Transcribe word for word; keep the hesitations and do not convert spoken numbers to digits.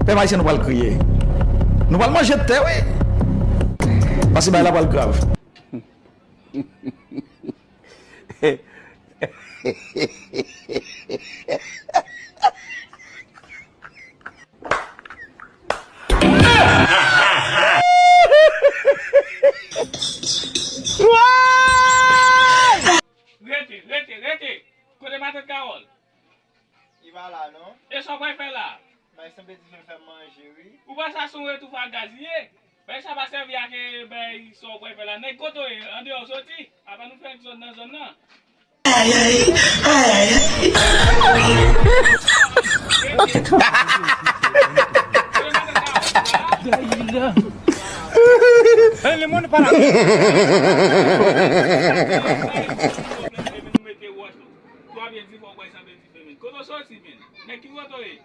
Pèp ayisyen, nou pral kriye. Nou pral manje tè, wi. Paske bagay la pral grav. Rete, rete, rete. Kote matant Kawòl? Li pa la non. E sa w pral fè la? Bay sanble di fè m manje wi. Ou pa sa se yon retoufa gaz li ye? Bay sa pa sèvi ak, eh, bay sa w pral fè la. Nèg kote w ye? Andeyò w soti? Apa nou fè zòn nan zòn nan? Ay, ay, ay, ay, ay. Kote matant Kawòl? Li pa la? Hey, le monde parle. Twa pye di fò w bay sanble di fè men. Kote w soti men? Nèg ki kote w ye?